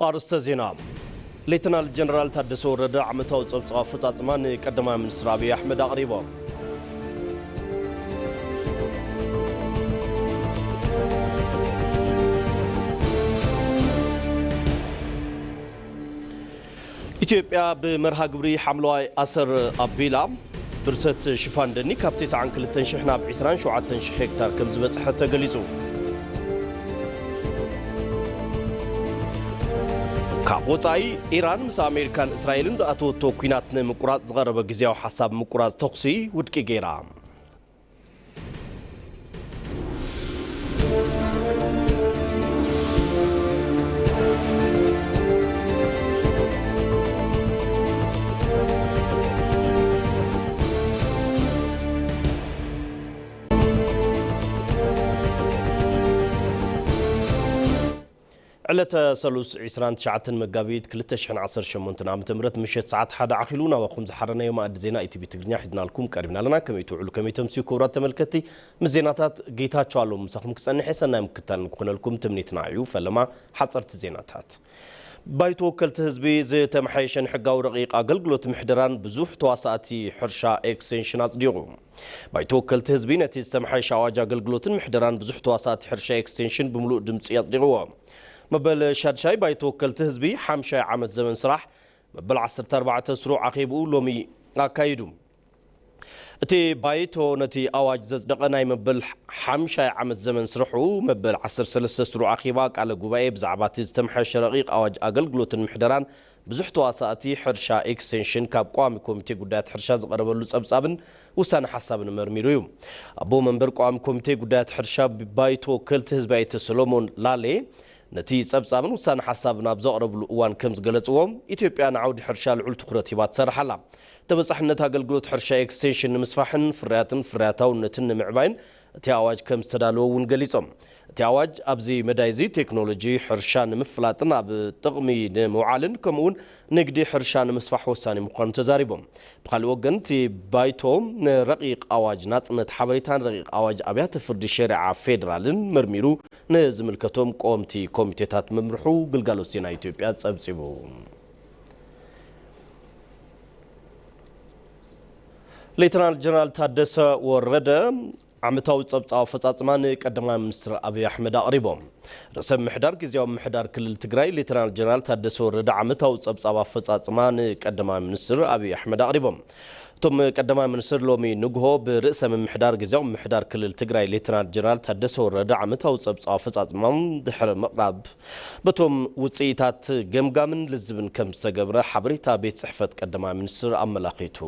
ኣርእስተ ዜና። ሌተናል ጀነራል ታደሰ ወረደ ዓመታዊ ጸብጻብ ኣፈጻጽማ ንቀዳማይ ሚኒስትር ኣብይ ኣሕመድ ኣቕሪቦም። ኢትዮጵያ ብመርሃ ግብሪ ሓምለዋይ ኣሰር ኣቢላ፣ ብርሰት ሽፋን ደኒ ካብ ተስዓን ክልተን ሽሕ ናብ ዕስራን ሸውዓተን ሽሕ ሄክታር ከም ዝበጽሐ ተገሊጹ። ካብ ወጻኢ፣ ኢራን ምስ ኣሜሪካን እስራኤልን ዝኣተወቶ ኲናት ንምቁራጽ ዝቐረበ ግዝያዊ ሓሳብ ምቁራጽ ተኹሲ ውድቂ ገይራ። ዕለተ ሰሉስ ዕስራን ትሽዓተን መጋቢት ክልተ ሽሕን ዓሰርተ ሸሞንተን ዓመተ ምህረት ምሸት ሰዓት ሓደ ዓኺሉ ናባኹም ዝሓረናዮ መኣዲ ዜና ኢቲቪ ትግርኛ ሒዝናልኩም ቀሪብና ኣለና። ከመይ ትውዕሉ፣ ከመይ ተምስዩ ክቡራት ተመልከትቲ? ምስ ዜናታት ጌታቸው ኣለሙ ምሳኹም ክጸንሕ እየ። ሰናይ ምክትታል ንክኾነልኩም ትምኒትና እዩ። ፈለማ ሓጸርቲ ዜናታት። ባይቶ ወከልቲ ህዝቢ ዝተመሓየሸን ሕጋዊ ረቂቕ ኣገልግሎት ምሕደራን ብዙሕ ተዋሳእቲ ሕርሻ ኤክስቴንሽን ኣጽዲቑ። ባይቶ ወከልቲ ህዝቢ ነቲ ዝተመሓየሸ ኣዋጅ ኣገልግሎትን ምሕደራን ብዙሕ ተዋሳእቲ ሕርሻ ኤክስቴንሽን ብምሉእ ድምጺ ኣጽዲቕዎ። መበል ሻድሻይ ባይቶ ወከልቲ ህዝቢ ሓምሻይ ዓመት ዘመን ስራሕ መበል ዓሰርተ ኣርባዕተ ስሩዕ ኣኼብኡ ሎሚ ኣካይዱ። እቲ ባይቶ ነቲ ኣዋጅ ዘጽደቐ ናይ መበል ሓምሻይ ዓመት ዘመን ስርሑ መበል ዓሰርተ ሰለስተ ስሩዕ ኣኼባ ቃለ ጉባኤ ብዛዕባ እቲ ዝተመሓየሸ ረቂቕ ኣዋጅ ኣገልግሎትን ምሕደራን ብዙሕ ተዋሳእቲ ሕርሻ ኤክስቴንሽን ካብ ቋሚ ኮሚቴ ጉዳያት ሕርሻ ዝቐረበሉ ጸብጻብን ውሳነ ሓሳብን መርሚሩ እዩ። ኣቦ መንበር ቋሚ ኮሚቴ ጉዳያት ሕርሻ ባይቶ ወከልቲ ህዝቢ ኣይተ ሰሎሞን ላሌ ነቲ ጸብጻብን ውሳነ ሓሳብን ኣብ ዘቕረብሉ እዋን ከም ዝገለጽዎ፣ ኢትዮጵያ ንዓውዲ ሕርሻ ልዑል ትኹረት ሂባ ትሰርሕ ኣላ። ተበጻሕነት ኣገልግሎት ሕርሻ ኤክስቴንሽን ንምስፋሕን ፍርያትን ፍርያታውነትን ንምዕባይን እቲ ኣዋጅ ከም ዝተዳለወ እውን ገሊጾም። እቲ ኣዋጅ ኣብዚ መዳይ እዚ ቴክኖሎጂ ሕርሻ ንምፍላጥን ኣብ ጥቕሚ ንምውዓልን ከምኡውን ንግዲ ሕርሻ ንምስፋሕ ወሳኒ ምዃኑ ተዛሪቦም። ብኻልእ ወገን እቲ ባይቶ ንረቂቕ ኣዋጅ ናጽነት ሓበሬታን ረቂቕ ኣዋጅ ኣብያተ ፍርዲ ሸሪዓ ፌዴራልን መርሚሩ ንዝምልከቶም ቆምቲ ኮሚቴታት ምምርሑ ግልጋሎት ዜና ኢትዮጵያ ጸብጺቡ። ሌተናል ጀነራል ታደሰ ወረደ ዓመታዊ ጸብጻብ ኣፈጻጽማ ንቀዳማይ ሚኒስትር ኣብይ ኣሕመድ ኣቕሪቦም። ርእሰ ምምሕዳር ግዝያዊ ምምሕዳር ክልል ትግራይ ሌተናል ጀነራል ታደሰ ወረደ ዓመታዊ ጸብጻብ ኣፈጻጽማ ንቀዳማይ ሚኒስትር ኣብይ ኣሕመድ ኣቕሪቦም። እቶም ቀዳማይ ሚኒስትር ሎሚ ንግሆ ብርእሰ ምምሕዳር ግዝያዊ ምምሕዳር ክልል ትግራይ ሌተናል ጀነራል ታደሰ ወረደ ዓመታዊ ጸብጻብ ኣፈጻጽማም ድሕሪ ምቕራብ፣ በቶም ውጽኢታት ገምጋምን ልዝብን ከም ዝተገብረ ሓበሬታ ቤት ጽሕፈት ቀዳማይ ሚኒስትር ኣመላኺቱ።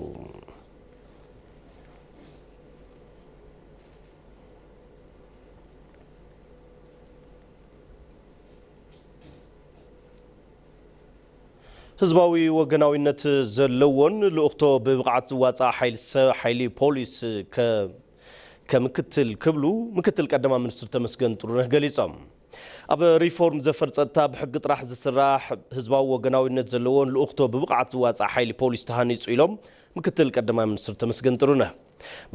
ህዝባዊ ወገናዊነት ዘለዎን ልኡኽቶ ብብቕዓት ዝዋጻእ ሓይሊ ሰ-፣ ሓይሊ ፖሊስ ከ-፣ ከምክትል ክብሉ ምክትል ቀዳማይ ሚኒስትር ተመስገን ጥሩነህ ገሊጾም። ኣብ ሪፎርም ዘፈር ጸጥታ ብሕጊ ጥራሕ ዝስራሕ ህዝባዊ ወገናዊነት ዘለዎን ልኡኽቶ ብብቕዓት ዝዋጻእ ሓይሊ ፖሊስ ተሃኒጹ ኢሎም ምክትል ቀዳማይ ሚኒስትር ተመስገን ጥሩነህ።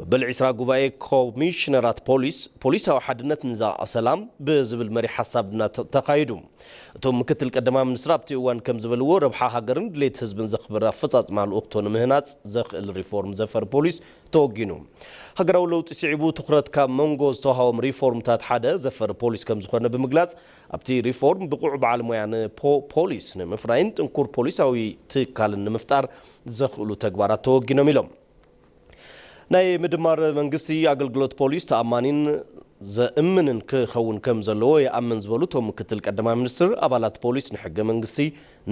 መበል ዕስራ ጉባኤ ኮሚሽነራት ፖሊስ፣ ፖሊሳዊ ሓድነት ንዘላቒ ሰላም ብዝብል መሪሕ ሓሳብ እና ተ-፣ ተኻይዱ። እቶም ምክትል ቀዳማይ ሚኒስትር ኣብቲ እዋን ከም ዝበልዎ፣ ረብሓ ሃገርን ድሌት ህዝብን ዘኽብር ኣፈጻጽማ ልኡኽቶ ንምህናጽ ዘኽእል ሪፎርም ዘፈር ፖሊስ ተወጊኑ። ሃገራዊ ለውጢ ስዒቡ ትኹረት ካብ መንጎ ዝተዋሃቦም ሪፎርምታት ሓደ ዘፈር ፖሊስ ከም ዝኾነ ብምግላጽ፣ ኣብቲ ሪፎርም ብቑዕ በዓል ሞያ ንፖ-፣ ፖሊስ ንምፍራይን ጥንኩር ፖሊሳዊ ትካልን ንምፍጣር ዘኽእሉ ተግባራት ተወጊኖም ኢሎም። ናይ ምድማር መንግስቲ ኣገልግሎት ፖሊስ ተኣማኒን ዘእምንን ክኸውን ከም ዘለዎ ይኣምን ዝበሉ እቶም ምክትል ቀዳማይ ሚኒስትር፣ ኣባላት ፖሊስ ንሕገ መንግስቲ፣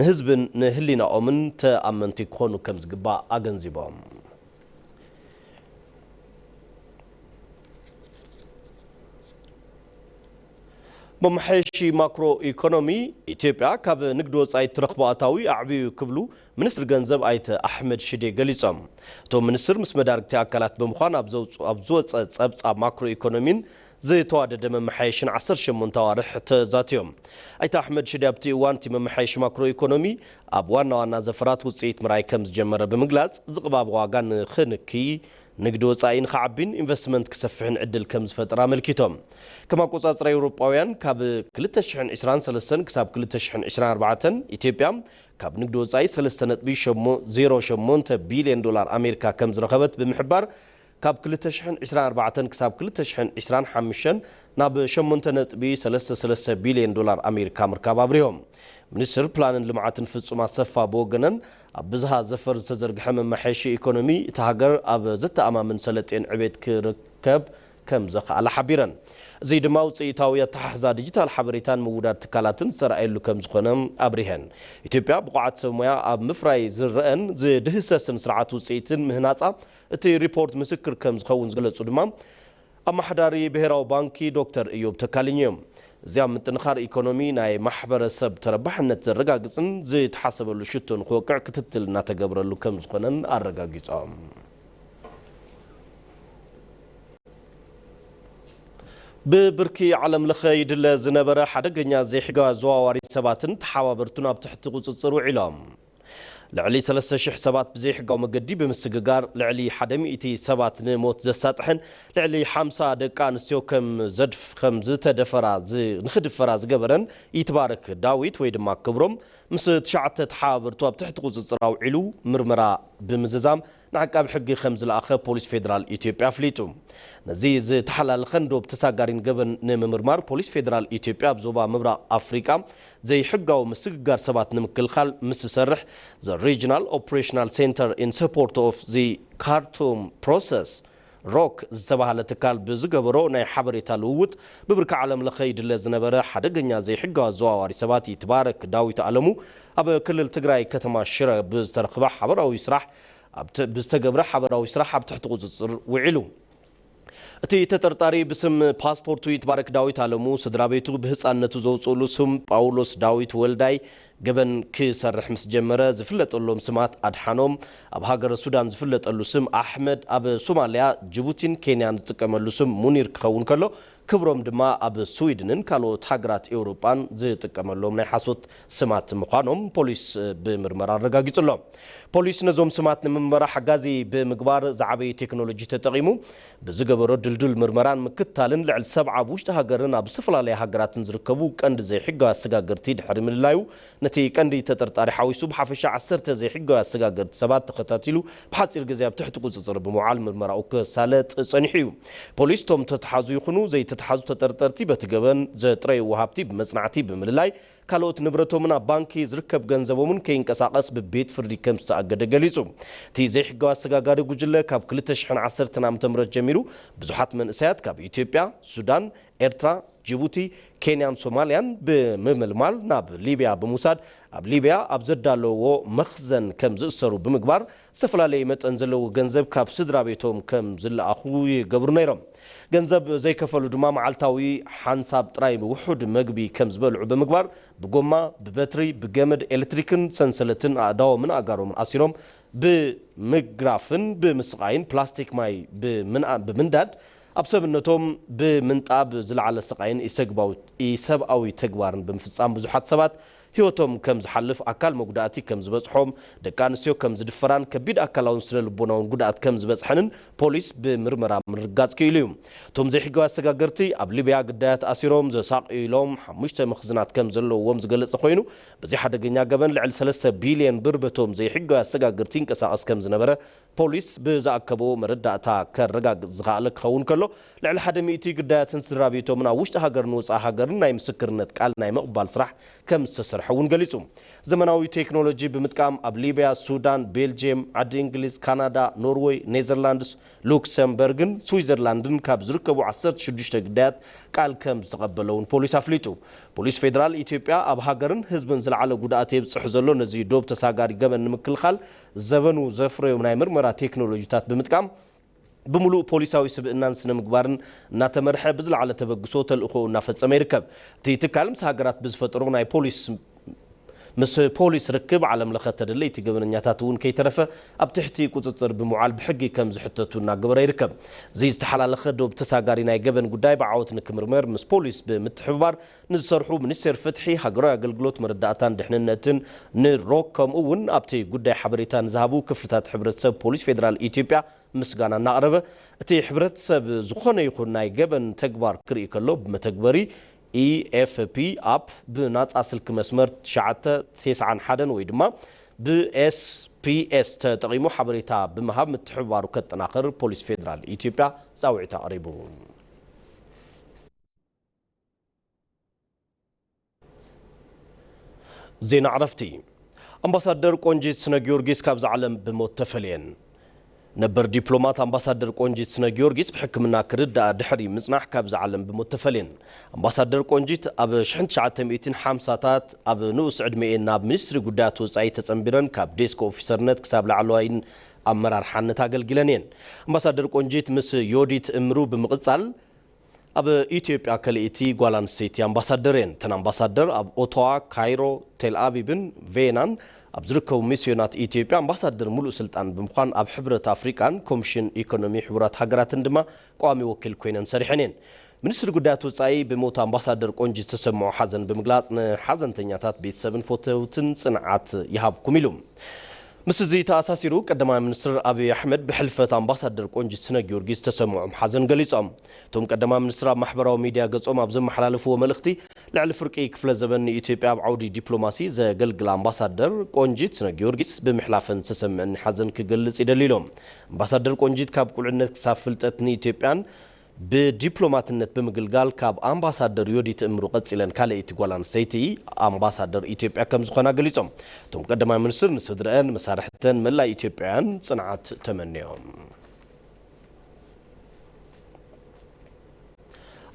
ንህዝብን ንህሊናኦምን ተኣመንቲ ክኾኑ ከም ዝግባእ ኣገንዚቦም። መመሓየሺ ማክሮ ኢኮኖሚ፣ ኢትዮጵያ ካብ ንግዲ ወጻኢ እትረኽቦ ኣታዊ ኣዕብዩ ክብሉ ሚኒስትር ገንዘብ ኣይተ ኣሕመድ ሽዴ ገሊጾም። እቶም ሚኒስትር ምስ መዳርግቲ ኣካላት ብምዃን ኣብ ዘውጽ-፣ ኣብ ዝወጸ ጸብጻብ ማክሮ ኢኮኖሚን ዝተዋደደ መመሓየሽን ዓሰርተ ሸሞንተ ኣዋርሕ ተዛትዮም። ኣይተ ኣሕመድ ሽዴ ኣብቲ እዋን እቲ መመሓየሺ ማክሮ ኢኮኖሚ ኣብ ዋና ዋና ዘፈራት ውጽኢት ምርኣይ ከም ዝጀመረ ብምግላጽ፣ ዝቕባብ ዋጋ ንኽንኪ ንግዲ ወጻኢ ንኽዓቢን ኢንቨስትመንት ክሰፍሕን ዕድል ከም ዝፈጥር ኣመልኪቶም። ከም ኣቆጻጽራ ኤውሮጳውያን፣ ካብ ክልተ ሽሕን ዕስራን ሰለስተን ክሳብ ክልተ ሽሕን ዕስራን ኣርባዕተን፣ ኢትዮጵያ ካብ ንግዲ ወጻኢ ሰለስተ ነጥቢ ዜሮ ሸሞንተ ቢልዮን ዶላር ኣሜሪካ ከም ዝረኸበት ብምሕባር፣ ካብ ክልተ ሽሕን ዕስራን ኣርባዕተን ክሳብ ክልተ ሽሕን ዕስራን ሓሙሽተን ናብ ሸሞንተ ነጥቢ ሰለስተ ሰለስተ ቢልዮን ዶላር ኣሜሪካ ምርካብ ኣብሪሆም። ሚኒስትር ፕላንን ልምዓትን ፍጹም ኣሰፋ ብወገነን፣ ኣብ ብዝሃ ዘፈር ዝተዘርግሐ መመሓየሺ ኢኮኖሚ እታ ሃገር ኣብ ዘተኣማምን ሰለጤን ዕቤት ክርከብ ከም ዘኽኣላ ሓቢረን። እዚ ድማ ውፅኢታዊ ኣተሓሕዛ ዲጂታል ሓበሬታን ምውዳድ ትካላትን ዝተረኣየሉ ከም ዝኾነ ኣብሪሀን። ኢትዮጵያ ብቑዓት ሰብ ሞያ ኣብ ምፍራይ ዝረአን ዝድህሰስን ስርዓት ውፅኢትን ምህናፃ እቲ ሪፖርት ምስክር ከም ዝኸውን ዝገለጹ ድማ ኣመሓዳሪ ብሄራዊ ባንኪ ዶክተር እዮብ ተካልኝ እዮም። እዚ ኣብ ምጥንኻር ኢኮኖሚ ናይ ማሕበረሰብ ተረባሕነት ዘረጋግጽን ዝተሓሰበሉ ሽቶ ንክወቅዕ ክትትል እናተገብረሉ ከም ዝኾነን ኣረጋጊጾም። ብብርኪ ዓለም ለኸ ይድለ ዝነበረ ሓደገኛ ዘይሕጋዊ ኣዘዋዋሪ ሰባትን ተሓባበርቱን ኣብ ትሕቲ ቁጽጽር ውዒሎም። ልዕሊ ሰለስተ ሽሕ ሰባት ብዘይሕጋዊ መገዲ ብምስግጋር፣ ልዕሊ ሓደ ሚእቲ ሰባት ንሞት ዘሳጥሐን ልዕሊ ሓምሳ ደቂ ኣንስትዮ ከም ዘድፍ-፣ ከም ዝተደፈራ ዝ-፣ ንኽድፈራ ዝገበረን ይትባረክ ዳዊት ወይ ድማ ክብሮም ምስ ትሽዓተ ተሓባበርቱ ኣብ ትሕቲ ቁጽጽር ኣውዒሉ ምርመራ ብምዝዛም ንዓቃቢ ሕጊ ከም ዝለኣኸ ፖሊስ ፌደራል ኢትዮጵያ ኣፍሊጡ። ነዚ ዝተሓላለኸን ዶብ ተሳጋሪን ገበን ንምምርማር ፖሊስ ፌደራል ኢትዮጵያ ኣብ ዞባ ምብራቕ ኣፍሪቃ ዘይሕጋዊ ምስግጋር ሰባት ንምክልኻል ምስ ዝሰርሕ ዘ ሪጅናል ኦፕሬሽናል ሴንተር ኢን ሰፖርት ኦፍ ዚ ካርቱም ፕሮሰስ ሮክ ዝተባህለ ትካል ብዝገበሮ ናይ ሓበሬታ ልውውጥ ብብርኪ ዓለም ለኸ ይድለ ዝነበረ ሓደገኛ ዘይሕጋዊ ኣዘዋዋሪ ሰባት ይትባረክ ዳዊት ኣለሙ ኣብ ክልል ትግራይ ከተማ ሽረ ብዝተረኽበ ሓበራዊ ስራሕ ኣብቲ ብዝተገብረ ሓበራዊ ስራሕ ኣብ ትሕቲ ቁጽጽር ውዒሉ። እቲ ተጠርጣሪ ብስም ፓስፖርቱ ይትባረክ ዳዊት ኣለሙ፣ ስድራ ቤቱ ብህፃንነቱ ዘውፅእሉ ስም ጳውሎስ ዳዊት ወልዳይ ገበን ክሰርሕ ምስ ጀመረ ዝፍለጠሎም ስማት ኣድሓኖም ኣብ ሃገረ ሱዳን ዝፍለጠሉ ስም ኣሕመድ፣ ኣብ ሶማልያ፣ ጅቡቲን ኬንያን ዝጥቀመሉ ስም ሙኒር ክኸውን ከሎ፣ ክብሮም ድማ ኣብ ስዊድንን ካልኦት ሃገራት ኤውሮጳን ዝጥቀመሎም ናይ ሓሶት ስማት ምዃኖም ፖሊስ ብምርመራ ኣረጋጊጹ ኣሎ። ፖሊስ ነዞም ስማት ንምርመራ ሓጋዚ ብምግባር ዝዓበየ ቴክኖሎጂ ተጠቒሙ ብዝገበሮ ድልዱል ምርመራን ምክትታልን ልዕሊ ሰብዓ ኣብ ውሽጢ ሃገርን ኣብ ዝተፈላለያ ሃገራትን ዝርከቡ ቀንዲ ዘይሕጋዊ ኣሰጋገርቲ ድሕሪ ምልላዩ ነቲ ቀንዲ ተጠርጣሪ ሓዊሱ ብሓፈሻ ዓሰርተ ዘይሕጋዊ ኣሰጋገርቲ ሰባት ተኸታቲሉ ብሓጺር ግዜ ኣብ ትሕቲ ቁጽጽር ብምውዓል ምርመራኡ ክሳለጥ ጸኒሑ እዩ። ፖሊስ እቶም ተተሓዙ ይኹኑ ዘይተተሓዙ ተጠርጠርቲ በቲ ገበን ዘጥረይዎ ሃብቲ ብመጽናዕቲ ብምልላይ ካልኦት ንብረቶምን ኣብ ባንኪ ዝርከብ ገንዘቦምን ከይንቀሳቐስ ብቤት ፍርዲ ከም ዝተኣገደ ገሊጹ። እቲ ዘይሕጋዊ ኣሰጋጋሪ ጉጅለ ካብ ክልተ ሽሕን ዓሰርተን ዓመተ ምህረት ጀሚሩ ብዙሓት መንእሰያት ካብ ኢትዮጵያ፣ ሱዳን፣ ኤርትራ፣ ጅቡቲ፣ ኬንያን ሶማልያን ብምምልማል ናብ ሊብያ ብምውሳድ ኣብ ሊብያ ኣብ ዘዳለዎ መኽዘን ከም ዝእሰሩ ብምግባር ዝተፈላለዩ መጠን ዘለዎ ገንዘብ ካብ ስድራ ቤቶም ከም ዝለኣኹ ይገብሩ ነይሮም። ገንዘብ ዘይከፈሉ ድማ መዓልታዊ ሓንሳብ ጥራይ ውሑድ መግቢ ከም ዝበልዑ ብምግባር ብጎማ፣ ብበትሪ፣ ብገመድ ኤሌክትሪክን ሰንሰለትን ኣእዳዎምን ኣእጋሮምን ኣሲሮም ብምግራፍን ብምስቓይን ፕላስቲክ ማይ ብምንኣ-፣ ብምንዳድ ኣብ ሰብነቶም ብምንጣብ ዝለዓለ ስቓይን ኢሰግባዊ-፣ ኢሰብኣዊ ተግባርን ብምፍጻም ብዙሓት ሰባት ህይወቶም ከም ዝሓልፍ፣ ኣካል መጉዳእቲ ከም ዝበጽሖም፣ ደቂ ኣንስትዮ ከም ዝድፈራን ከቢድ ኣካላውን ስነ ልቦናውን ጉድኣት ከም ዝበጽሐንን ፖሊስ ብምርመራ ምርጋጽ ክኢሉ እዩ። እቶም ዘይሕጋዊ ኣሰጋገርቲ ኣብ ሊብያ ግዳያት ኣሲሮም ዘሳቕይሎም ሓሙሽተ መኽዝናት ከም ዘለውዎም ዝገለጸ ኮይኑ፣ በዚ ሓደገኛ ገበን ልዕሊ ሰለስተ ቢልዮን ብር በቶም ዘይሕጋዊ ኣሰጋገርቲ ይንቀሳቐስ ከም ዝነበረ ፖሊስ ብዝኣከቦ መረዳእታ ከረጋግጽ ዝኸኣለ ክኸውን ከሎ፣ ልዕሊ ሓደ ሚእቲ ግዳያትን ስድራ ቤቶምን ኣብ ውሽጢ ሃገርን ወጻኢ ሃገርን ናይ ምስክርነት ቃል ናይ ምቕባል ስራሕ ከም ዝተሰርሐ እውን ገሊጹ። ዘመናዊ ቴክኖሎጂ ብምጥቃም ኣብ ሊብያ፣ ሱዳን፣ ቤልጅየም፣ ዓዲ እንግሊዝ፣ ካናዳ፣ ኖርወይ፣ ኔዘርላንድስ፣ ሉክሰምበርግን ስዊዘርላንድን ካብ ዝርከቡ ዓሰርተ ሽዱሽተ ግዳያት ቃል ከም ዝተቐበለ እውን ፖሊስ ኣፍሊጡ። ፖሊስ ፌደራል ኢትዮጵያ ኣብ ሃገርን ህዝብን ዝለዓለ ጉድኣት የብፅሕ ዘሎ ነዚ ዶብ ተሳጋሪ ገበን ንምክልኻል ዘበኑ ዘፍረዮም ናይ ምርመራ ቴክኖሎጂታት ብምጥቃም ብምሉእ ፖሊሳዊ ስብእናን ስነ ምግባርን እናተመርሐ ብዝለዓለ ተበግሶ ተልእኾኡ እናፈጸመ ይርከብ። እቲ ትካል ምስ ሃገራት ብዝፈጠሮ ናይ ፖሊስ ምስ ፖሊስ ርክብ ዓለም ለኸ ተደለይቲ ገበነኛታት እውን ከይተረፈ ኣብ ትሕቲ ቁፅፅር ብምውዓል ብሕጊ ከም ዝሕተቱ እናገበረ ይርከብ። እዚ ዝተሓላለኸ ዶብ ተሳጋሪ ናይ ገበን ጉዳይ ብዓወት ንክምርመር ምስ ፖሊስ ብምትሕብባር ንዝሰርሑ ሚኒስቴር ፍትሒ፣ ሃገራዊ ኣገልግሎት መረዳእታን ድሕንነትን፣ ንሮክ፣ ከምኡ እውን ኣብቲ ጉዳይ ሓበሬታ ንዝሃቡ ክፍልታት ሕብረተሰብ ፖሊስ ፌዴራል ኢትዮጵያ ምስጋና እናቕረበ፣ እቲ ሕብረተሰብ ዝኾነ ይኹን ናይ ገበን ተግባር ክርኢ ከሎ ብመተግበሪ ኢኤፍፒ ኣፕ ብናጻ ስልኪ መስመር ትሽዓተ ተስዓን ሓደን ወይ ድማ ብኤስፒኤስ ተጠቒሙ ሓበሬታ ብምሃብ ምትሕብባሩ ከጠናኽር ፖሊስ ፌዴራል ኢትዮጵያ ጻውዒት ኣቕሪቡ። ዜና ዕረፍቲ። ኣምባሳደር ቆንጂት ስነ ጊዮርጊስ ካብዛ ዓለም ብሞት ተፈልየን። ነበር ዲፕሎማት ኣምባሳደር ቆንጂት ስነ ጊዮርጊስ ብሕክምና ክርዳኣ ድሕሪ ምጽናሕ ካብዛ ዓለም ብሞት ተፈልየን። ኣምባሳደር ቆንጂት ኣብ ሽሕን ትሽዓተ ሚእትን ሓምሳታት ኣብ ንኡስ ዕድሜኤን ናብ ሚኒስትሪ ጉዳያት ወጻኢ ተጸንቢረን ካብ ዴስክ ኦፊሰርነት ክሳብ ላዕለዋይን ኣመራርሓነት ኣገልጊለን እየን። ኣምባሳደር ቆንጂት ምስ ዮዲት እምሩ ብምቕጻል ኣብ ኢትዮጵያ ከልኢቲ ጓል ኣንስተይቲ ኣምባሳደር እየን። እተን ኣምባሳደር ኣብ ኦቶዋ፣ ካይሮ፣ ቴል ኣቪቭን ቬናን ኣብ ዝርከቡ ሚስዮናት ኢትዮጵያ ኣምባሳደር ሙሉእ ስልጣን ብምዃን ኣብ ሕብረት ኣፍሪቃን ኮሚሽን ኢኮኖሚ ሕቡራት ሃገራትን ድማ ቋሚ ወኪል ኮይነን ሰሪሐን እየን። ሚኒስትሪ ጉዳያት ወጻኢ ብሞት ኣምባሳደር ቆንጂት ዝተሰምዖ ሓዘን ብምግላጽ ንሓዘንተኛታት ቤተሰብን ፈተውትን ጽንዓት ይሃብኩም ኢሉ። ምስ እዚ ተኣሳሲሩ ቀዳማይ ሚኒስትር ኣብይ ኣሕመድ ብሕልፈት ኣምባሳደር ቆንጂት ስነ ጊዮርጊስ ዝተሰምዖም ሓዘን ገሊጾም። እቶም ቀዳማይ ሚኒስትር ኣብ ማሕበራዊ ሚድያ ገጾም ኣብ ዘመሓላለፍዎ መልእኽቲ ልዕሊ ፍርቂ ክፍለ ዘበን ንኢትዮጵያ ኣብ ዓውዲ ዲፕሎማሲ ዘገልግላ ኣምባሳደር ቆንጂት ስነ ጊዮርጊስ ብምሕላፈን ዝተሰምዐኒ ሓዘን ክገልጽ ይደሊ ኢሎም። ኣምባሳደር ቆንጂት ካብ ቁልዕነት ክሳብ ፍልጠት ንኢትዮጵያን ብዲፕሎማትነት ብምግልጋል ካብ ኣምባሳደር ዮዲት እምሩ ቀጺለን ካልኣይቲ ጓል ኣንስተይቲ ኣምባሳደር ኢትዮጵያ ከም ዝኾና ገሊጾም። እቶም ቀዳማይ ሚኒስትር ንስድረአን፣ መሳርሕተን፣ መላእ ኢትዮጵያውያን ጽንዓት ተመንዮም።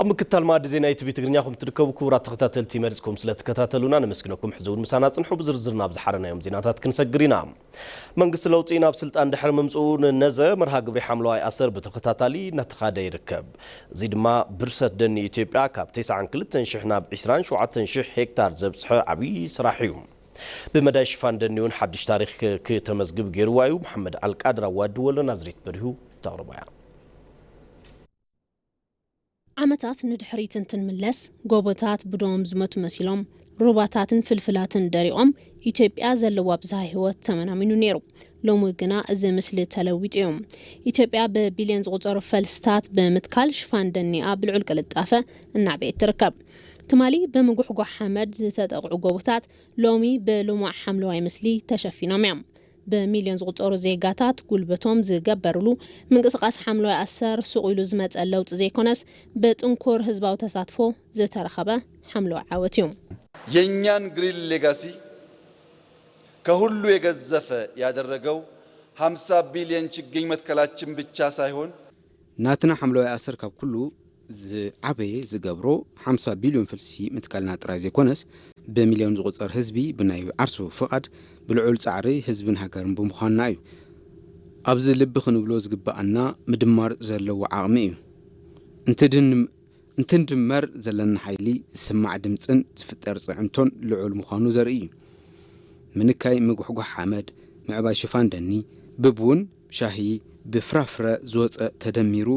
ኣብ ምክታል መኣዲ ዜና ኢቲቪ ትግርኛ ኹም ትርከቡ ክቡራት ተኸታተልቲ መሪጽኩም ስለ ትከታተሉና ነመስግነኩም። ሕዚ እውን ምሳና ጽንሑ። ብዝርዝር ናብ ዝሓረናዮም ዜናታት ክንሰግር ኢና። መንግስቲ ለውጢ ናብ ስልጣን ድሕሪ ምምጽኡ ንነዘ መርሃ ግብሪ ሓምለዋይ ኣሰር ብተኸታታሊ እናተኻደ ይርከብ። እዚ ድማ ብርሰት ደኒ ኢትዮጵያ ካብ ተስዓን ክልተን ሽሕ ናብ ዕስራን ሸውዓተን ሽሕ ሄክታር ዘብጽሐ ዓብዪ ስራሕ እዩ። ብመዳይ ሽፋን ደኒ እውን ሓድሽ ታሪክ ክ-፣ ክተመዝግብ ገይርዋ እዩ። መሓመድ ኣልቃድር ኣዋድወሎ ናዝሬት በሪሁ ተቕርቦ እያ። ዓመታት ንድሕሪት እንትንምለስ፣ ጎቦታት ብደዎም ዝመቱ መሲሎም፣ ሩባታትን ፍልፍላትን ደሪቖም፣ ኢትዮጵያ ዘለዋ ብዝሃ ህይወት ተመናሚኑ ነይሩ። ሎሚ ግና እዚ ምስሊ ተለዊጡ እዩ። ኢትዮጵያ ብቢልዮን ዝቑጸሩ ፈልስታት ብምትካል ሽፋን ደኒኣ ብልዑል ቅልጣፈ እናዕበየት ትርከብ። ትማሊ ብምጉሕጓሕ ሓመድ ዝተጠቕዑ ጎቦታት ሎሚ ብልሙዕ ሓምለዋይ ምስሊ ተሸፊኖም እዮም። ብሚልዮን ዝቑጸሩ ዜጋታት ጉልበቶም ዝገበርሉ ምንቅስቓስ ሓምለዋይ ኣሰር ሱቕ ኢሉ ዝመጸ ለውጢ ዘይኮነስ፣ ብጥንኩር ህዝባዊ ተሳትፎ ዝተረኸበ ሓምለዋይ ዓወት እዩ። የኛን ግሪን ሌጋሲ ከሁሉ የገዘፈ ያደረገው ሃምሳ ቢሊዮን ችግኝ መትከላችን ብቻ ሳይሆን፣ ናትና ሓምለዋይ ኣሰር ካብ ኩሉ ዝዓበየ ዝገብሮ ሓምሳ ቢልዮን ፈልሲ ምትካልና ጥራይ ዘይኮነስ፣ ብሚልዮን ዝቑጸር ህዝቢ ብናይ ዓርሱ ፍቓድ ብልዑል ጻዕሪ ህዝብን ሃገርን ብምዃንና እዩ። ኣብዚ ልቢ ክንብሎ ዝግበኣና ምድማር ዘለዎ ዓቕሚ እዩ። እንትድን-፣ እንትንድመር ዘለና ሓይሊ ዝስማዕ ድምጽን ዝፍጠር ጽዕንቶን ልዑል ምዃኑ ዘርኢ እዩ። ምንካይ ምጉሕጓሕ ሓመድ፣ ምዕባይ ሽፋን ደኒ፣ ብቡን፣ ሻሂ፣ ብፍራፍረ ዝወጸ ተደሚሩ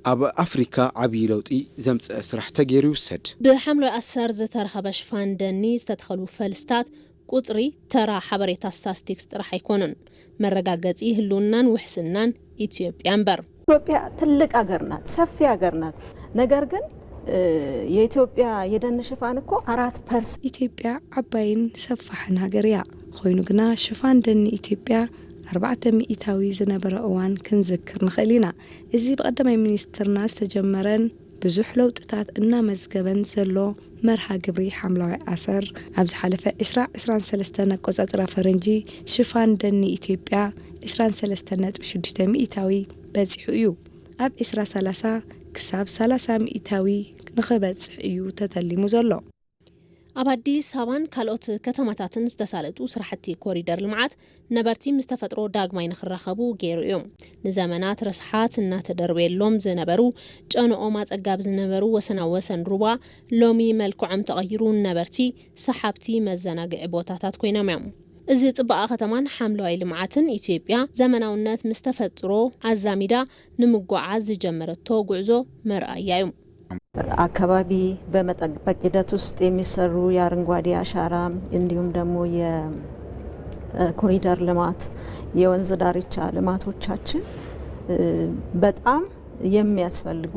ኣብ ኣፍሪካ ዓብዪ ለውጢ ዘምጸአ ስራሕ ተገይሩ ይውሰድ። ብሓምለዋይ ኣሰር ዝተረኸበ ሽፋን ደኒ ዝተተኸሉ ፈልስታት ቁጽሪ ተራ ሓበሬታ ስታስቲክስ ጥራሕ ኣይኮኑን። መረጋገጺ ህልውናን ውሕስናን ኢትዮጵያ እምበር። ኢትዮጵያ ትልቅ ሀገር ናት፣ ሰፊ ሀገር ናት። ነገር ግን፣ እ፣ የኢትዮጵያ የደን ሽፋን እኮ አራት ፐርሰንት። ኢትዮጵያ ዓባይን ሰፋሕን ሃገር እያ። ኮይኑ ግና ሽፋን ደን ኢትዮጵያ ኣርባዕተ ሚእታዊ ዝነበረ እዋን ክንዝክር ንኽእል ኢና። እዚ ብቐዳማይ ሚኒስትርና ዝተጀመረን ብዙሕ ለውጥታት እናመዝገበን ዘሎ መርሃ ግብሪ ሓምለዋይ ኣሰር፣ ኣብ ዝሓለፈ ዕስራ ዕስራን ሰለስተን ኣቆጻጽራ ፈረንጂ፣ ሽፋን ደን ኢትዮጵያ ዕስራን ሰለስተን ነጥቢ ሽዱሽተ ሚእታዊ በጺሑ እዩ። ኣብ ዕስራ ሰላሳ ክሳብ ሰላሳ ሚእታዊ ንኽበጽሕ እዩ ተተሊሙ ዘሎ። ኣብ ኣዲስ ኣበባን ካልኦት ከተማታትን ዝተሳለጡ ስራሕቲ ኮሪደር ልምዓት ነበርቲ ምስ ተፈጥሮ ዳግማይ ንኽራኸቡ ገይሩ እዩ። ንዘመናት ረስሓት እናተደርበየሎም ዝነበሩ፣ ጨንኦም ኣጸጋብ ዝነበሩ ወሰናወሰን ሩባ ሎሚ መልክዖም ተቐይሩ ንነበርቲ ሰሓብቲ መዘናግዒ ቦታታት ኮይኖም እዮም። እዚ ጽባቐ ከተማን ሓምለዋይ ልምዓትን ኢትዮጵያ ዘመናውነት ምስ ተፈጥሮ ኣዛሚዳ ንምጉዓዝ ዝጀመረቶ ጉዕዞ መርኣያ እዩ። አካባቢ በመጠበቅ ሂደት ውስጥ የሚሰሩ የአረንጓዴ አሻራ እንዲሁም ደግሞ የኮሪደር ልማት፣ የወንዝ ዳርቻ ልማቶቻችን በጣም የሚያስፈልጉ።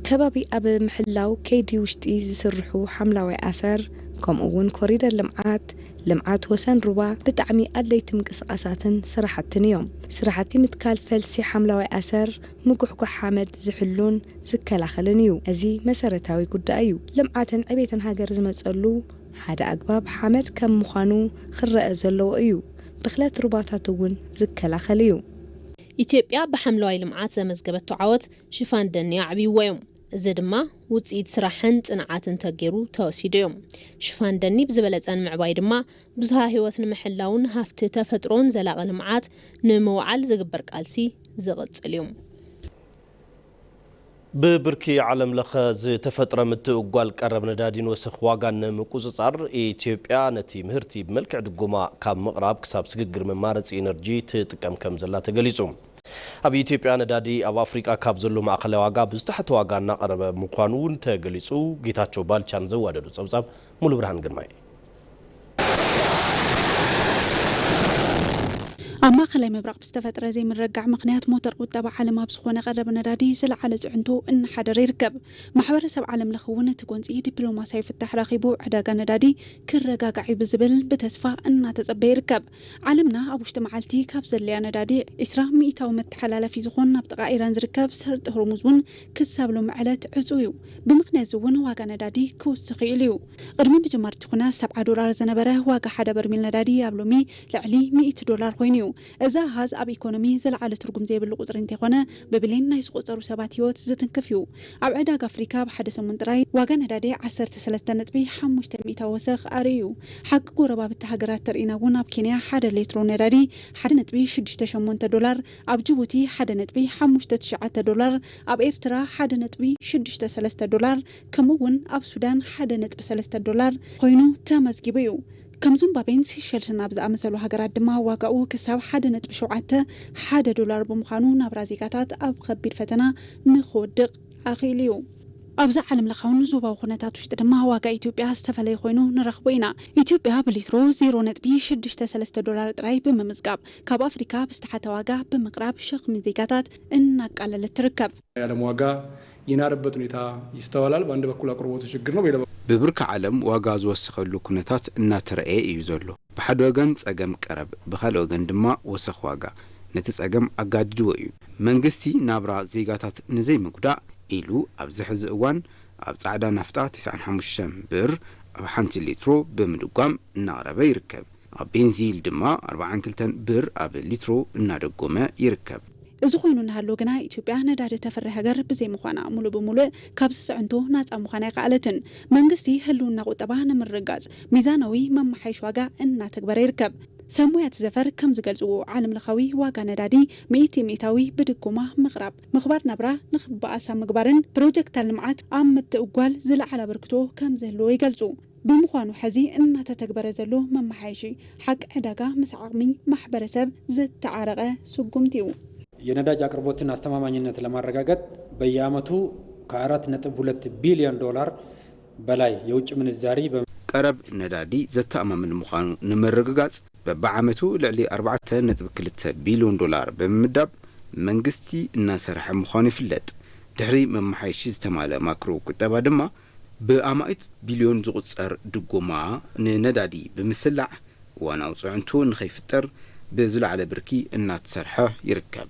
ከባቢ ኣብ ምሕላው ከይዲ ውሽጢ ዝስርሑ ሓምለዋይ ኣሰር፣ ከምኡ እውን ኮሪደር ልምዓት፣ ልምዓት ወሰን ሩባ ብጣዕሚ ኣድለይቲ ምንቅስቓሳትን ስራሕትን እዮም። ስራሕቲ ምትካል ፈልሲ ሓምለዋይ ኣሰር፣ ምጉሕጓሕ ሓመድ ዝሕሉን ዝከላኸልን እዩ። እዚ መሰረታዊ ጉዳይ እዩ። ልምዓትን ዕቤትን ሃገር ዝመፀሉ ሓደ ኣግባብ ሓመድ ከም ምዃኑ ክረአ ዘለዎ እዩ። ብኽለት ሩባታት እውን ዝከላኸል እዩ። ኢትዮጵያ ብሓምለዋይ ልምዓት ዘመዝገበቶ ዓወት ሽፋን ደኒ ኣዕብይዎ እዩ። እዚ ድማ ውፅኢት ስራሕን ፅንዓትን ተገይሩ ተወሲዱ እዩ። ሽፋን ደኒ ብዝበለፀ ንምዕባይ ድማ ብዝሃ ህይወት ንምሕላውን ሃፍቲ ተፈጥሮን ዘላቒ ልምዓት ንምውዓል ዝግበር ቃልሲ ዝቕፅል እዩ። ብብርኪ ዓለም ለኸ ዝተፈጥረ ምትእጓል ቀረብ ነዳዲን ወሰኽ ዋጋን ንምቁፅፃር ኢትዮጵያ ነቲ ምህርቲ ብመልክዕ ድጎማ ካብ ምቕራብ ክሳብ ስግግር መማረፂ ኢነርጂ ትጥቀም ከም ዘላ ተገሊፁ። ኣብ ኢትዮጵያ ነዳዲ ኣብ ኣፍሪቃ ካብ ዘሎ ማእኸላይ ዋጋ ብዝተሓተ ዋጋ እናቐረበ ምዃኑ እውን ተገሊፁ። ጌታቸው ባልቻን ዘዋደዶ ፀብፃብ ሙሉ ብርሃን ግርማይ። ኣብ ማእኸላይ ምብራቕ ብዝተፈጥረ ዘይምርግጋዕ ምኽንያት ሞተር ቁጠባ ዓለም ኣብ ዝኾነ ቀረብ ነዳዲ ዝለዓለ ፅዕንቶ እናሓደረ ይርከብ። ማሕበረሰብ ዓለም ለኸ እውን እቲ ጎንፂ ዲፕሎማሲያዊ ፍታሕ ረኺቡ ዕዳጋ ነዳዲ ክረጋጋዕ እዩ ብዝብል ብተስፋ እናተፀበየ ይርከብ። ዓለምና ኣብ ውሽጢ መዓልቲ ካብ ዘድልያ ነዳዲ ዒስራ ሚእታዊ መተሓላለፊ ዝኾን ናብ ጥቓ ኢራን ዝርከብ ሰርጥ ሆርሙዝ እውን ክሳብ ሎሚ ዕለት ዕፁው እዩ። ብምኽንያት እዚ እውን ዋጋ ነዳዲ ክውስኽ ይኽእል እዩ። ቅድሚ ምጅማር እቲ ኩናት ሰብዓ ዶላር ዝነበረ ዋጋ ሓደ በርሚል ነዳዲ ኣብ ሎሚ ልዕሊ ሚእቲ ዶላር ኮይኑ እዩ። እዚ ኣሃዝ ኣብ ኢኮኖሚ ዝለዓለ ትርጉም ዘይብሉ ቁፅሪ እንተይኮነ ብብሌን ናይ ዝቑፀሩ ሰባት ህይወት ዝትንክፍ እዩ። ኣብ ዕዳጋ ኣፍሪካ ኣብ ሓደ ሰሙን ጥራይ ዋጋ ነዳዲ ዓሰርተ ሰለስተ ነጥቢ ሓሙሽተ ሚእታዊ ወሰኽ ኣርእዩ። ሓቂ ጎረባብቲ ሃገራት ተርኢና እውን ኣብ ኬንያ ሓደ ሌትሮ ነዳዲ ሓደ ነጥቢ ሽዱሽተ ሸሞንተ ዶላር፣ ኣብ ጅቡቲ ሓደ ነጥቢ ሓሙሽተ ትሽዓተ ዶላር፣ ኣብ ኤርትራ ሓደ ነጥቢ ሽዱሽተ ሰለስተ ዶላር፣ ከምኡ እውን ኣብ ሱዳን ሓደ ነጥቢ ሰለስተ ዶላር ኮይኑ ተመዝጊቡ እዩ። ከም ዙምባቤን ሲሸልስን ኣብ ዝኣመሰሉ ሃገራት ድማ ዋጋኡ ክሳብ ሓደ ነጥቢ ሸውዓተ ሓደ ዶላር ብምዃኑ ናብራ ዜጋታት ኣብ ከቢድ ፈተና ንክወድቕ ኣኽኢሉ እዩ። ኣብዚ ዓለም ለኻውን ዞባዊ ኩነታት ውሽጢ ድማ ዋጋ ኢትዮጵያ ዝተፈለየ ኮይኑ ንረኽቦ ኢና። ኢትዮጵያ ብሊትሮ ዜሮ ነጥቢ ሽዱሽተ ሰለስተ ዶላር ጥራይ ብምምዝጋብ ካብ ኣፍሪካ ብዝተሓተ ዋጋ ብምቕራብ ሸኽሚ ዜጋታት እናቃለለት ትርከብ። የዓለም ዋጋ የናረበት ሁኔታ ይስተዋላል። በአንድ በኩል አቅርቦቱ ችግር ነው። በሌላ በኩል ብብርኪ ዓለም ዋጋ ዝወሰኸሉ ኩነታት እናተረእየ እዩ ዘሎ። ብሓደ ወገን ጸገም ቀረብ፣ ብኻልእ ወገን ድማ ወሰኽ ዋጋ ነቲ ጸገም ኣጋዲድዎ እዩ። መንግስቲ ናብራ ዜጋታት ንዘይምጉዳእ ኢሉ ኣብዚ ሕዚ እዋን ኣብ ጻዕዳ ናፍጣ ተስዓን ሓሙሽተን ብር ኣብ ሓንቲ ሊትሮ ብምድጓም እናቕረበ ይርከብ። ኣብ ቤንዚል ድማ ኣርባዓን ክልተን ብር ኣብ ሊትሮ እናደጎመ ይርከብ። እዚ ኮይኑ እናሃሎ ግና ኢትዮጵያ ነዳዲ ተፍሪ ሃገር ብዘይምዃና ሙሉእ ብሙሉእ ካብዚ ፅዕንቶ ናፃ ምዃን ኣይከኣለትን። መንግስቲ ህልውና ቁጠባ ንምርግጋፅ ሚዛናዊ መመሓየሺ ዋጋ እናተግበረ ይርከብ። ሰብ ሞያ እቲ ዘፈር ከም ዝገልፅዎ ዓለም ለኻዊ ዋጋ ነዳዲ ሚእቲ ሚእታዊ ብድጎማ ምቕራብ ምኽባር ናብራ ንኽበኣሳ ምግባርን ፕሮጀክታት ልምዓት ኣብ ምትእጓል ዝለዓለ ኣበርክቶ ከም ዝህልዎ ይገልፁ። ብምዃኑ ሕዚ እናተተግበረ ዘሎ መመሓየሺ ሓቂ ዕዳጋ ምስ ዓቕሚ ማሕበረሰብ ዝተዓረቐ ስጉምቲ እዩ። የነዳጅ አቅርቦትን አስተማማኝነት ለማረጋገጥ በየዓመቱ ከአራት ነጥብ ሁለት ቢሊዮን ዶላር በላይ የውጭ ምንዛሪ በ ቀረብ ነዳዲ ዘተኣማምን ምዃኑ ንምርግጋጽ በብዓመቱ ልዕሊ ኣርባዕተ ነጥቢ ክልተ ቢልዮን ዶላር ብምምዳብ መንግስቲ እናሰርሐ ምዃኑ ይፍለጥ። ድሕሪ መመሓየሺ ዝተማልአ ማክሮ ቁጠባ ድማ ብኣማኢት ቢልዮን ዝቑጸር ድጎማ ንነዳዲ ብምስላዕ እዋናዊ ጽዕንቶ ንኸይፍጠር ብዝለዓለ ብርኪ እናተሰርሐ ይርከብ።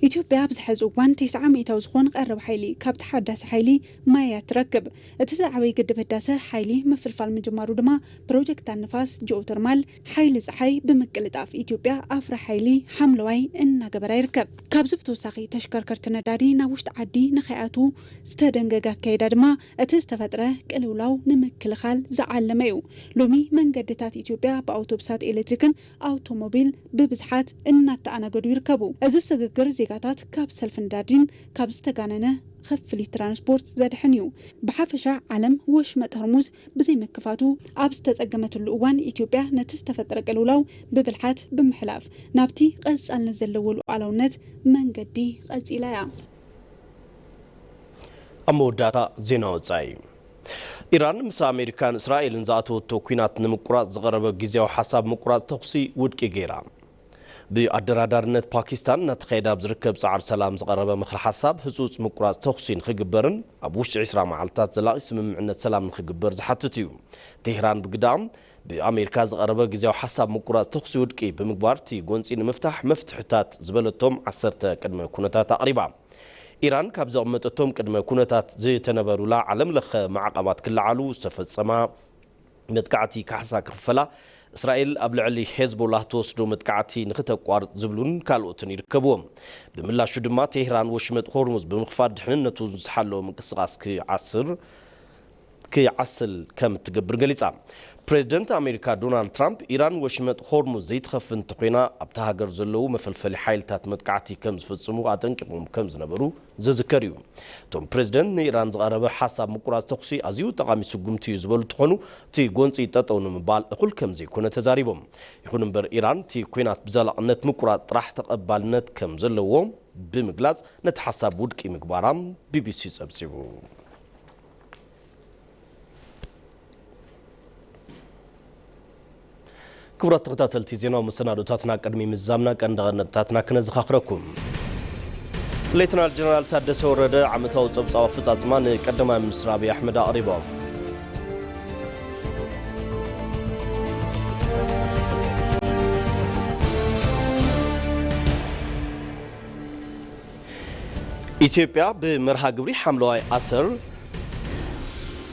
ኢትዮጵያ ኣብዚ ሕዚ እዋን ተስዓ ሚእታዊ ዝኾን ቀረብ ሓይሊ ካብ ተሓዳሲ ሓይሊ ማይ እያ ትረክብ። እቲ ዝዓበየ ግድብ ህዳሰ ሓይሊ ምፍልፋል ምጅማሩ ድማ ፕሮጀክታት ንፋስ፣ ጂኦተርማል፣ ሓይሊ ፀሓይ ብምቅልጣፍ ኢትዮጵያ ኣፍሪ ሓይሊ ሓምለዋይ እናገበራ ይርከብ። ካብዚ ብተወሳኺ ተሽከርከርቲ ነዳዲ ናብ ውሽጢ ዓዲ ንኸይኣትዉ ዝተደንገገ ኣካይዳ ድማ እቲ ዝተፈጥረ ቅልውላው ንምክልኻል ዝዓለመ እዩ። ሎሚ መንገድታት ኢትዮጵያ ብኣውቶቡሳት ኤሌክትሪክን ኣውቶሞቢል ብብዝሓት እናተኣናገዱ ይርከቡ። እዚ ስግግር ዜጋታት ካብ ሰልፊ ነዳዲን ካብ ዝተጋነነ ክፍሊት ትራንስፖርት ዘድሕን እዩ። ብሓፈሻ ዓለም ወሽመጥ ሆርሙዝ ብዘይምክፋቱ ኣብ ዝተጸገመትሉ እዋን ኢትዮጵያ ነቲ ዝተፈጠረ ቅልውላው ብብልሓት ብምሕላፍ ናብቲ ቀጻልነት ዘለዎ ሉዓላውነት መንገዲ ቀጺላ እያ። ኣብ መወዳእታ ዜና ወጻኢ። ኢራን ምስ ኣሜሪካን እስራኤልን ዝኣተወቶ ኲናት ንምቁራጽ ዝቐረበ ግዝያዊ ሓሳብ ምቁራጽ ተኹሲ ውድቂ ገይራ። ብኣደራዳርነት ፓኪስታን እናተኻየደ ኣብ ዝርከብ ጻዕሪ ሰላም ዝቐረበ ምኽሪ ሓሳብ ህጹጽ ምቁራጽ ተኹሲ ንኽግበርን ኣብ ውሽጢ ዕስራ መዓልታት ዘላቒ ስምምዕነት ሰላም ንኽግበር ዝሓትት እዩ። ቴህራን ብግዳ ብኣሜሪካ ዝቐረበ ግዝያዊ ሓሳብ ምቁራጽ ተኹሲ ውድቂ ብምግባር እቲ ጎንጺ ንምፍታሕ መፍትሕታት ዝበለቶም ዓሰርተ ቅድመ ኩነታት ኣቕሪባ። ኢራን ካብ ዘቐመጠቶም ቅድመ ኩነታት ዝተነበሩላ ዓለም ለኸ ማዕቐባት ክለዓሉ ዝተፈጸማ መጥቃዕቲ ካሕሳ ክኽፈላ፣ እስራኤል ኣብ ልዕሊ ሄዝቦላህ ትወስዶ መጥቃዕቲ ንኽተቋርጽ ዝብሉን ካልኦትን ይርከብዎም። ብምላሹ ድማ ቴህራን ወሽመጥ ሆርሙዝ ብምኽፋት ድሕንነቱ ዝሓለወ ምንቅስቓስ ክዓስር ክዓስል ከም እትገብር ገሊጻ። ፕሬዚደንት ኣሜሪካ ዶናልድ ትራምፕ ኢራን ወሽመጥ ሆርሙዝ ዘይትኸፍት እንተኾይና ኣብታ ሃገር ዘለዉ መፈልፈሊ ሓይልታት መጥቃዕቲ ከም ዝፍጽሙ ኣጠንቂቖም ከም ዝነበሩ ዝዝከር እዩ። እቶም ፕሬዚደንት ንኢራን ዝቐረበ ሓሳብ ምቁራጽ ተኹሲ ኣዝዩ ጠቓሚ ስጉምቲ እዩ ዝበሉ እንትኾኑ እቲ ጎንፂ ጠጠው ንምባል እኹል ከም ዘይኮነ ተዛሪቦም። ይኹን እምበር ኢራን እቲ ኲናት ብዘላቕነት ምቁራጽ ጥራሕ ተቐባልነት ከም ዘለዎ ብምግላጽ ነቲ ሓሳብ ውድቂ ምግባራ ቢቢሲ ጸብጺቡ። ክቡራት ተኸታተልቲ ዜናዊ መሰናዶታትና ቅድሚ ምዛምና ቀንዲ ነጥብታትና ክነዘኻኽረኩም። ሌተናል ጀነራል ታደሰ ወረደ ዓመታዊ ጸብጻብ ኣፈጻጽማ ንቀዳማይ ሚኒስትር ኣብይ ኣሕመድ ኣቕሪቦም። ኢትዮጵያ ብመርሃ ግብሪ ሓምለዋይ ኣሰር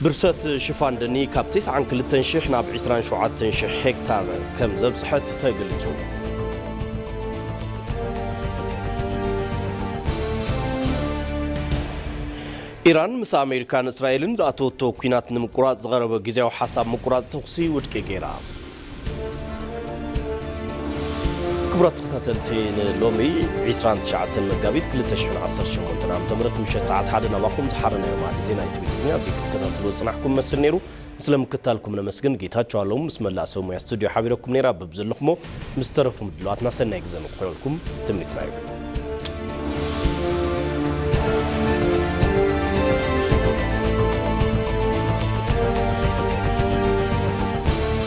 ብርሰት ሽፋን ደኒ ካብ ተስዓን ክልተን ሽሕ ናብ ዕስራን ሸውዓተን ሽሕ ሄክታር ከም ዘብጽሐት ተገሊጹ። ኢራን ምስ ኣሜሪካን እስራኤልን ዝኣተወቶ ኲናት ንምቁራጽ ዝቐረበ ግዜያዊ ሓሳብ ምቁራጽ ተኹሲ ውድቂ ገይራ። ክቡራት ተኸታተልቲ፣ ንሎሚ ዕስራን ትሽዓተን መጋቢት ክልተ ሽሕን ዓሰርተ ሸሞንተን ዓመተ ምህረት ምሸት ሰዓት ሓደ ናባኹም ዝሓረናዮ መኣዲ ዜና ኢትዮ ትግርኛ ኣብዚ ክትከታተልዎ ዝጸናሕኩም መስል ነይሩ። ስለ ምክትታልኩም ነመስግን። ጌታቸው ኣለሙ ምስ መላእ ሰብ ሙያ ስቱድዮ ሓቢረኩም ነይራ። በብዘለኹሞ ምስ ተረፉ ምድላዋትና ሰናይ ግዜ ንክኾነልኩም ትምኒትና እዩ።